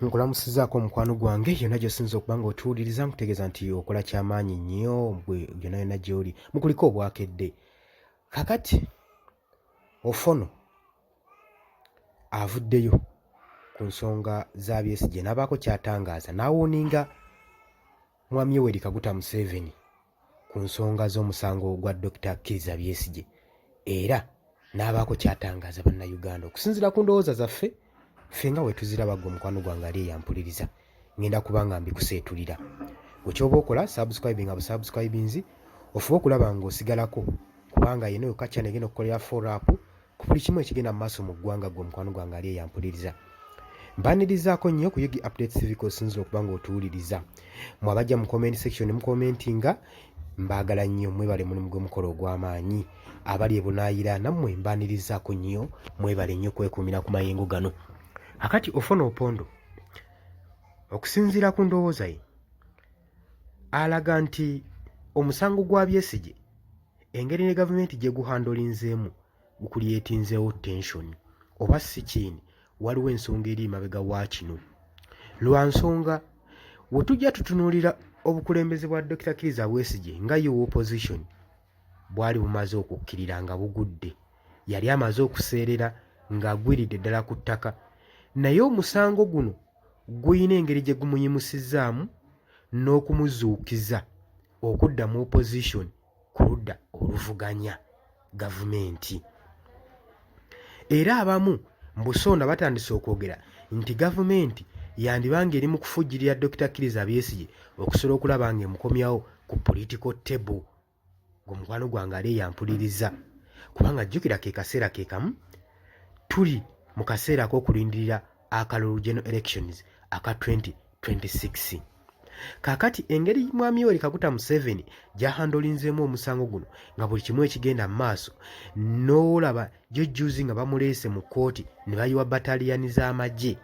Nkulamusizaako omukwano gwange yonna gy'osinza okuba nga otuwuliriza, nkutegeeza nti okola kyamaanyi nnyo gwe yonna yonna gy'oli mukuliko obwakedde. Kakati Ofono avuddeyo ku nsonga za Besigye n'abaako ky'atangaaza n'awooninga Mwami Yoweri Kaguta Museveni ku nsonga z'omusango gwa Dokita Kizza Besigye era n'abaako ky'atangaaza Bannayuganda okusinziira ku ndowooza zaffe ffe nga wetuziraba. Gwe omukwano gwange ali eyampuliriza, ngenda kuba nga mbikuseetulira. Gwe kyoba okola, subscribing nga busubscribinzi, ofube okulaba ng'osigalako, kubanga yena oyo kakyana egenda okukolera follow up ku buli kimu ekigenda mu maaso mu ggwanga. Gwe omukwano gwange ali eyampuliriza, mbanirizaako nnyo ku Yugi Update Civic. Osinzira okuba nga otuwuliriza, mwe abajja mu comment section mukomentinga, mbaagala nnyo, mwebale mulimu gwe mukola ogw'amaanyi. Abali ebunaayira nammwe mbanirizaako nnyo, mwebale nnyo kwekuumira ku mayengo gano. Akati Ofono Opondo, okusinziira ku ndowooza ye, alaga nti omusango gwa Besigye, engeri ne gavumenti gye guhandolinzeemu, gukulyetinzeewo tension, oba si kiini waliwo ensonga eri emabega wa kino. Lwa nsonga we tujja tutunuulira obukulembeze bwa Dr Kizza Besigye nga ye opposition bwali bumaze okukkirira nga bugudde, yali amaze okuseerera ng'agwiridde ddala ku ttaka, naye omusango guno guyina engeri gye gumuyimusizaamu n'okumuzuukiza okudda mu opposition ku ludda oluvuganya gavumenti. Era abamu mu busonda batandise okwogera nti gavumenti yandibanga eri mu kufujjirira Dr Kizza Besigye okusobola okulaba nga emukomyawo ku political table. Gwe mukwano gwange ali eyampuliriza, kubanga jjukira ke kaseera ke kamu tuli mu kaseera ak'okulindirira akalulu, general elections aka 2026. Kaakati engeri Mwami Yoweri Kaguta Museveni gy'ahandolinzeemu omusango guno, nga buli kimu ekigenda mu maaso n'olaba jojjuzi nga bamuleese mu kkooti ne bayiwa bataliyani z'amagye,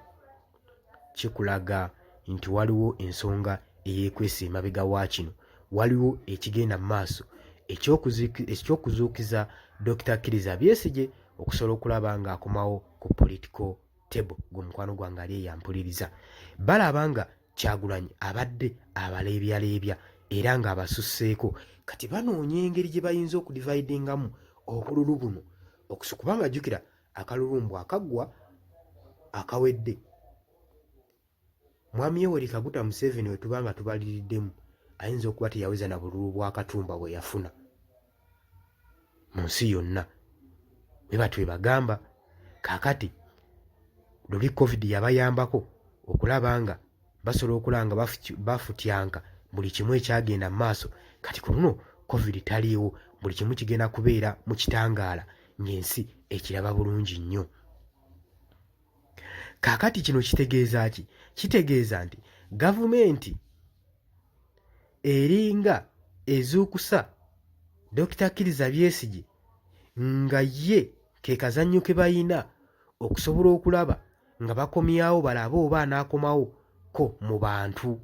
kikulaga nti waliwo ensonga eyeekwese emabega wa kino. Waliwo ekigenda mu maaso ekyokuzuukiza Dr Kizza Besigye okusobola okulaba ng'akomawo ku political table. Gwe mukwano gwange ali eyampuliriza, balaba nga Kyagulanyi abadde abaleebyaleebya era ng'abasusseeko, kati banoonya engeri gye bayinza okudividingamu obululu buno, kubanga jjukira akalulu akaggwa akawedde, Mwami Yoweri Kaguta Museveni wetuba nga tubaliriddemu ayinza okuba teyaweza na bululu bwa Katumba bwe yafuna mu nsi yonna, bwe batyo bagamba. Kaakati luli COVID yabayambako okulaba nga basobola okulaba nga bafutyanka buli kimu ekyagenda mu maaso. Kati ku luno COVID taliiwo, buli kimu kigenda kubeera mu kitangaala ng'ensi ekiraba bulungi nnyo. Kaakati kino kitegeeza ki? Kitegeeza nti gavumenti eringa ezuukusa Dr Kizza Besigye nga ye ke kazannyo ke bayina okusobola okulaba nga bakomyawo, balabe oba anaakomawo ko mu bantu.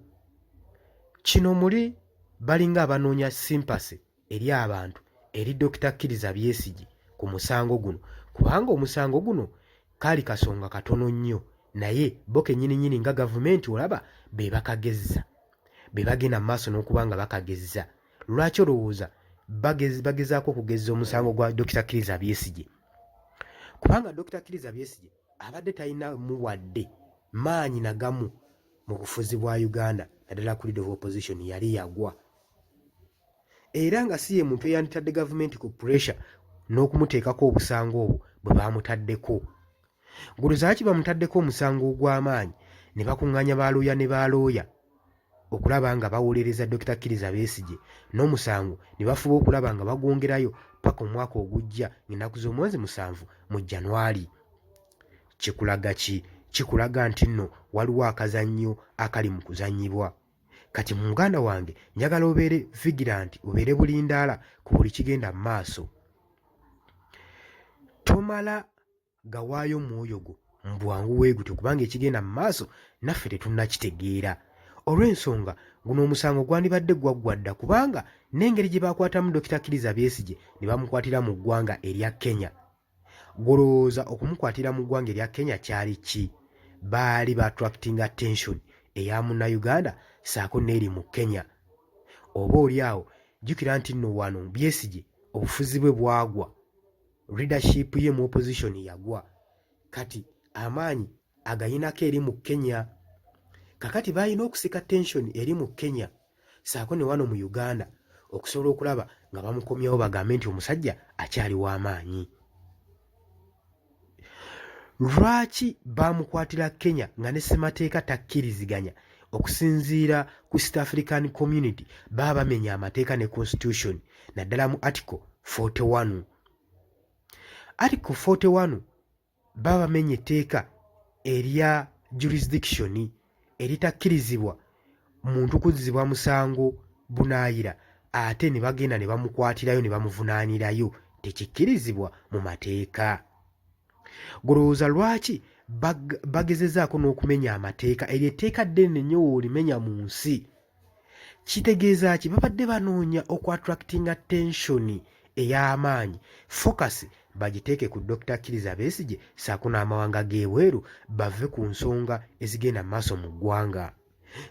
Kino muli balinga abanoonya sympathy eri abantu eri Dr Kizza Besigye ku musango guno, kubanga omusango guno kaali kasonga katono nnyo, naye bo kennyininyini nga gavumenti olaba be bakagezza, be bagenda mu maaso n'okuba nga bakagezza. Lwaki olowooza bagezaako okugezza omusango gwa Dr Kizza Besigye? Kubanga Dr Kizza Besigye abadde talina muwadde maanyi nagamu mu bufuzi bwa Uganda, naddala ku leader of opposition yali yagwa, era nga si ye muntu eyanditadde gavumenti ku pressure n'okumuteekako obusango obwo bwe baamutaddeko. Guluzaaki bamutaddeko omusango ogw'amaanyi ne bakuŋŋaanya balooya ne balooya okulaba nga bawolereza Dr Kizza Besigye, n'omusango ne bafuba okulaba nga bagwongerayo paka omwaka ogujja ng'ennaku z'omwezi 7 mu January. Kikulaga ki? Kikulaga nti nno waliwo akazannyo akali mu kuzannyibwa. Kati muganda wange, njagala obeere vigilant, obeere bulindaala ku buli kigenda mu maaso. Tomala gawaayo mwoyo gwo mu bwangu bwe gutyo, kubanga ekigenda mu maaso naffe tetunnakitegeera. Olw'ensonga guno omusango gwandibadde gwaggwa dda, kubanga n'engeri gye bakwatamu Dr Kizza Besigye ne bamukwatira mu ggwanga erya Kenya, golowooza okumukwatira mu ggwanga erya Kenya kyali ki? Baali ba attracting attention eya Munnayuganda ssaako n'eri mu Kenya. Oba oli awo jjukira nti nno wano Besigye obufuzi bwe bwagwa, leadership ye mu opposition yagwa, kati amaanyi agayinako eri mu Kenya. Kakati balina okusika tension eri mu Kenya saako ne wano mu Uganda okusobola okulaba nga bamukomyawo, bagambe nti omusajja akyali w'amaanyi. Lwaki bamukwatira Kenya nga ne ssemateeka takkiriziganya? Okusinziira ku East African Community, baba bamenya amateeka ne constitution, naddala mu article 41. Article 41, baba bamenya etteeka erya jurisdiction eritakkirizibwa muntu kuzzibwa musango bunaayira, ate ne bagenda ne bamukwatirayo ne bamuvunaanirayo. Tekikkirizibwa mu mateeka. Golowooza lwaki bagezezaako n'okumenya amateeka? Eryo etteeka ddene nnyo, woolimenya mu nsi kitegeeza ki? Babadde banoonya okuattractinga attention ey'amaanyi, focus bagiteeke ku Dr Kiriza Besigye ssaako n'amawanga g'ebweru, bave ku nsonga ezigenda mu maaso mu ggwanga.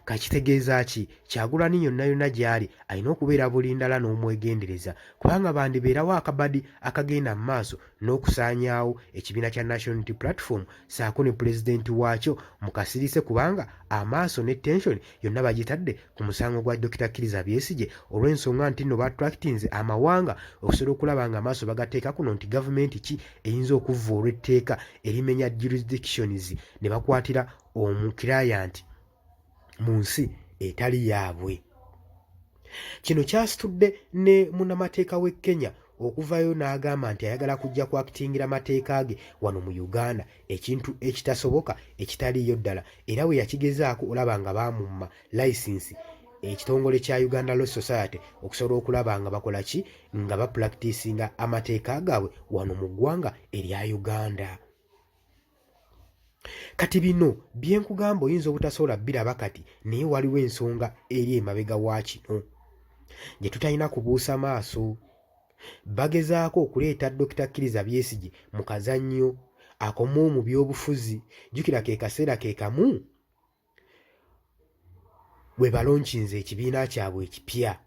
Kakitegeeza ki? Kyagulanyi yonna yonna gy'ali alina okubeera bulindala n'omwegendereza, kubanga bandibeerawo akabadi akagenda mu maaso n'okusaanyaawo ekibiina kya National Unity Platform ssaako ne pulezidenti waakyo mu kasirise, kubanga amaaso ne tension yonna bagitadde ku musango gwa Dr Kiriza Besigye, olw'ensonga nti nno baattractinze amawanga okusobola okulaba nga amaaso bagateeka kuno nti gavumenti ki eyinza okuvvuulwa etteeka erimenya jurisdictions ne bakwatira omukirayanti mu nsi etali yaabwe. Kino kyasitudde ne munnamateeka w'e Kenya okuvayo n'agamba nti ayagala kujja kwakitingira mateeka ge wano mu Uganda, ekintu ekitasoboka, ekitaliiyo ddala. Era bwe yakigezaako olaba nga baamumma layisinsi ekitongole kya Uganda Law Society okusobola okulaba nga bakola ki, nga bapracticinga amateeka gaabwe wano mu ggwanga erya Uganda. Kati bino bye nkugamba oyinza obutasobola biraba kati, naye waliwo ensonga eri emabega wa kino gye tutalina kubuusa maaso. Bagezaako okuleeta Dokita Kiriza Besigye mu kazannyo akomewo mu byobufuzi. Jjukira ke kaseera ke kamu bwe balonkinze ekibiina kyabwe ekipya.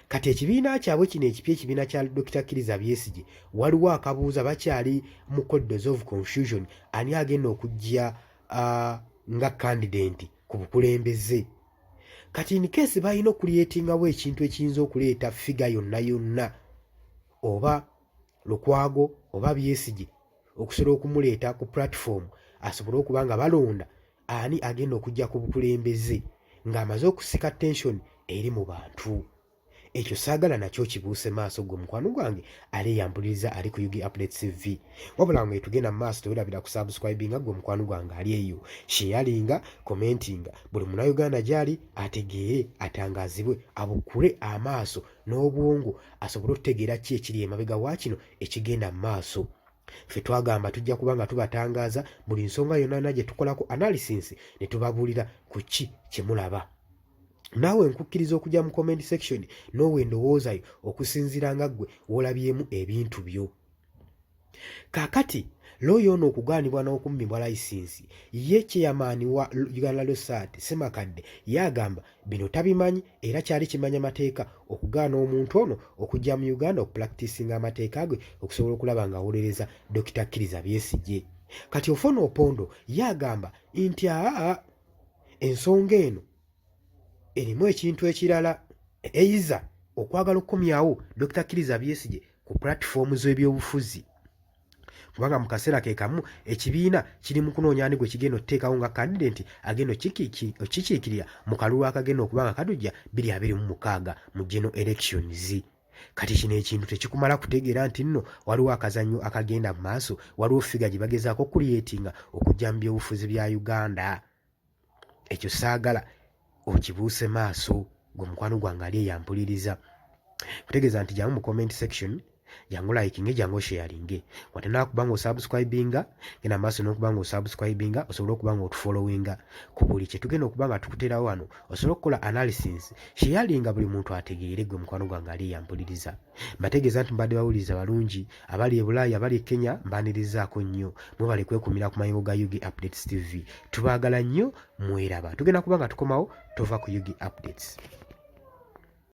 Kati ekibiina kyabwe kino ekipya, ekibiina kya Dr Kiriza Besigye, waliwo akabuuza, bakyali mu corridors of confusion, ani agenda okujja nga candidate ku bukulembeze. Kati in case balina okucreatingawo ekintu ekiyinza okuleeta figure yonna yonna, oba Lukwago oba Besigye, okusobola okumuleeta ku platform asobole okuba nga balonda ani agenda okujja ku bukulembeze ng'amaze okusika tension eri mu bantu. Ekyo saagala nakyo kibuuse maaso gwe mukwano gwange ali eyampuliriza ali ku UG Update TV. Wabula nga etugenda mu maaso, tewerabira kusubscribinga. Gwe mukwano gwange ali eyo, sharinga, commentinga, buli Munnayuganda gy'ali ategeere, atangazibwe, abukule amaaso n'obwongo asobole okutegeera ki ekiri emabega wa kino ekigenda mu maaso. Ffe twagamba tujja kuba nga tubatangaaza buli nsonga yonna yonna gye tukolako analysis ne tubabuulira ku ki kye mulaba. Naawe nkukkiriza okujja mu comment section n'owa endowooza yo okusinziira nga ggwe w'olabyemu ebintu byo. Kaakati looya ono okugaanibwa n'okummibwa layisinsi, ye chairman wa Uganda Law Society Ssemakadde ye agamba bino tabimanyi, era kyali kimanya mateeka okugaana omuntu ono okujja mu Uganda okupracticinga amateeka ge okusobola okulaba ng'awolereza Dr Kiriza Besigye. Kati Ofwono Opondo ye agamba nti aa, ensonga eno erimu ekintu ekirala, eyiza okwagala okukomyawo Dr Kiriza Besigye ku platform z'ebyobufuzi, kubanga mu kaseera ke kamu ekibiina kiri mu kunoonya ani gwe kigenda okuteekawo nga candidate agenda okukikiikirira mu kalulu akagenda okuba nga kadujja 2026 mu general elections. Kati kino ekintu tekikumala kutegeera nti nno waliwo akazannyo akagenda mu maaso, waliwo figure gye bagezaako okucreatinga okujja mu byobufuzi bya Uganda. Ekyo saagala okibuuse maaso gwe mukwano gwange ali eyampuliriza, kutegeeza nti jamu mu comment section. Jangu likinge, jangu osharinge. Watena kuba nga osubscribinga, genda maaso n'okuba nga osubscribinga osobole okuba nga otufollowinga ku buli kye tugenda okuba nga tukuterawo wano, osobole okukola analysis. Sharinga buli muntu ategeere. Gwe mukwano gwange ali yampuliriza, mbategeeza nti mbadde bawuliriza balungi abali e Bulaaya, abali e Kenya, mbanirizaako nnyo. Mwebale kwekumira ku mayengo ga UG Updates TV. Tubaagala nnyo, mweraba. Tugenda kuba nga tukomawo. Tova ku UG Updates.